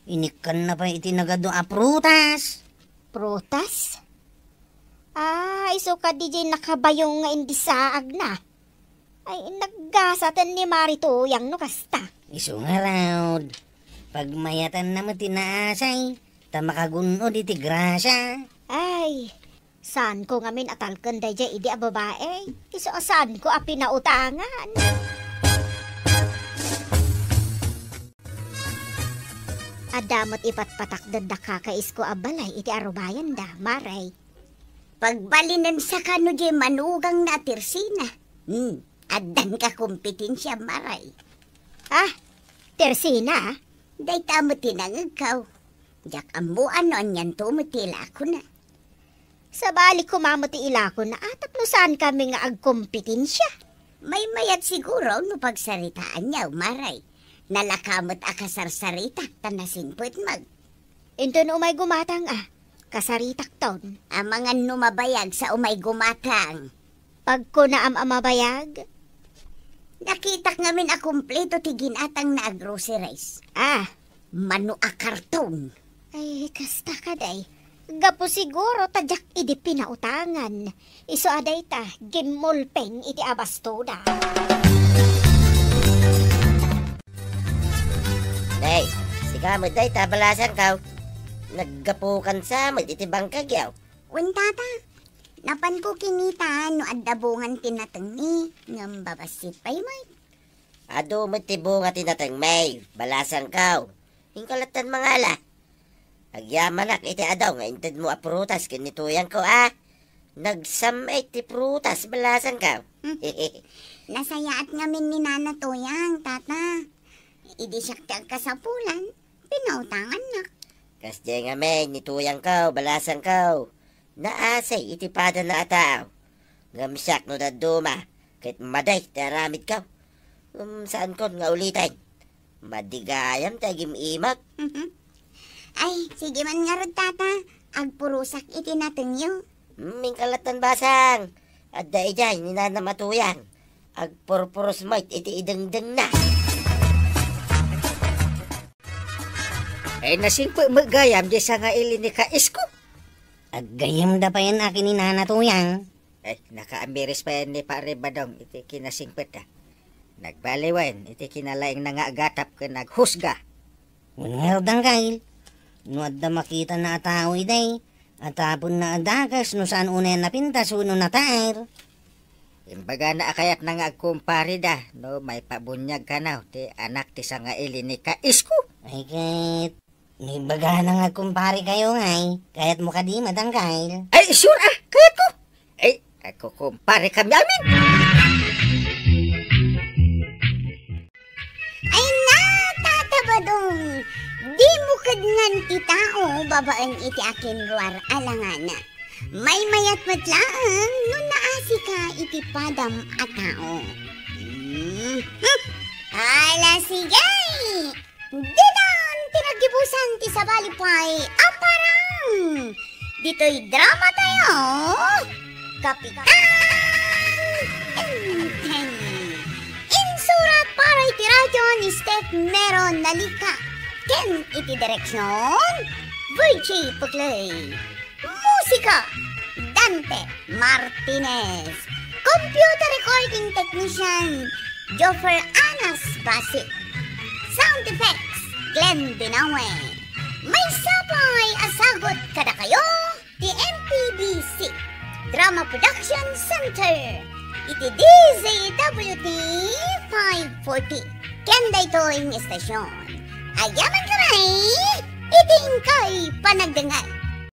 Inikkanna pay iti nagadu a prutas. Prutas? Ah, isu kadi diay nakabayong nga indisaagna. Ay, naggasaten ni Mari Tuyang no kasta. Isu ngarud, pagmayatanna met ti naasay, ta makagun-od iti grasia. Ay, saanko ngamin a talken daydiay idi a babai. Isu a saanko a pinautangan. Adda met ipatpatakder da kaka Isko a balay iti arubayanda, Mari. Pagbalinen sa kano diay manugangna a Tersina. Hmm, addan kakompetensia, Mari. Ah, Tersina? Dayta met ti nangegko. Diak ammo no anianto met ti ilakona. Sabali koma met ti ilakona, a tapno saankami nga agkompetensia. Maymayat siguro no pagsaritaanyo, Mari. Nalaka met a kasarsarita, ta nasingpetmo. Inton umay gumatang a, kasaritakton. Amangan no mabayag sa umay gumatang. Pagkunaam a mabayag? Nakitak ngamin a kumpleto ti ginatangna a groceries. Ah. Mano a karton. Ay, kasta kadi. Gapu siguro ta diak idi pinautangan. Isu a dayta, gimmulping iti abastoda. Nay, sika met dayta, balasangko. Naggapukan sa met iti bangkagyo. Wen, tata, napanko kinita no adda bungan ti natengmi, ngem babassit pay met. Adu met ti bunga ti natengmi, balasangko. Inka lattan mangala. Agyamanak iti adu nga intedmo a prutas ken ni tuyangko a. Nagsam-it ti prutas, balasangko. Nasayaat ngamin ni Nana Tuyang, tata. Idi siak ti agkasapulan, pinautangannak. Kasdiay ngamin ni tuyangko, balasangko. Naasay iti padana a tao. Ngem siak no dadduma, ket madi ti aramidko. Ngem saankon nga uliten. Madi gayam ti agim-imak. Ay, sige man ngarud, tata. Agpurosak iti natengyo. Hmm, inka lattan, basang. Adda idiay ni nanam a tuyang. Agpurpuros met iti idengdengna. Ay, nasingpet met gayam diay sangaili ni ka Isko. Aggayemda payen a ken ni Nana Tuyang. Ay, nakaamiris payen ni Pare Badong iti kinasingpetda. Nagbaliwen iti kinalaingna nga agatap ken aghusga. Wen ngarud, Angkel, no adda makitana a tao idiay, a taponna a dakes no saan unay a napintas wenno nataer. Imbagana a kayatna nga agkumpareda no maipabuniag kano ti anak ti sangaili ni ka Isko. Ay ket, no imbagana nga agkumparekayo ngay, kayatmo kadi met, Angkel? Ay, sure a, kayatko. Ay, agkukumparekami amin. Ay na, Tata Badong, dimo kedngan ti tao babaen iti akinruar a langana. Maymayat met laeng no naasika iti padam a tao. Hmm. Ala, sige! Ditan ti naggibusan ti sabali pay a parang ditoy drama tayo, Kapitan Enteng. Insurat para iti radyo Steph Nero Nalica, ken iti direksion, Virgie Puclay. Musika, Dante Martinez. Computer recording technician, Joffer Anas Basi. Sound effects, Glenn Binawe. Maysa pay a sagut kadakayo ti M P B C Drama Production Center iti D Z W T five forty. Ken daytoy nga istasyon, agyamankami iti inkay panagdengngeg.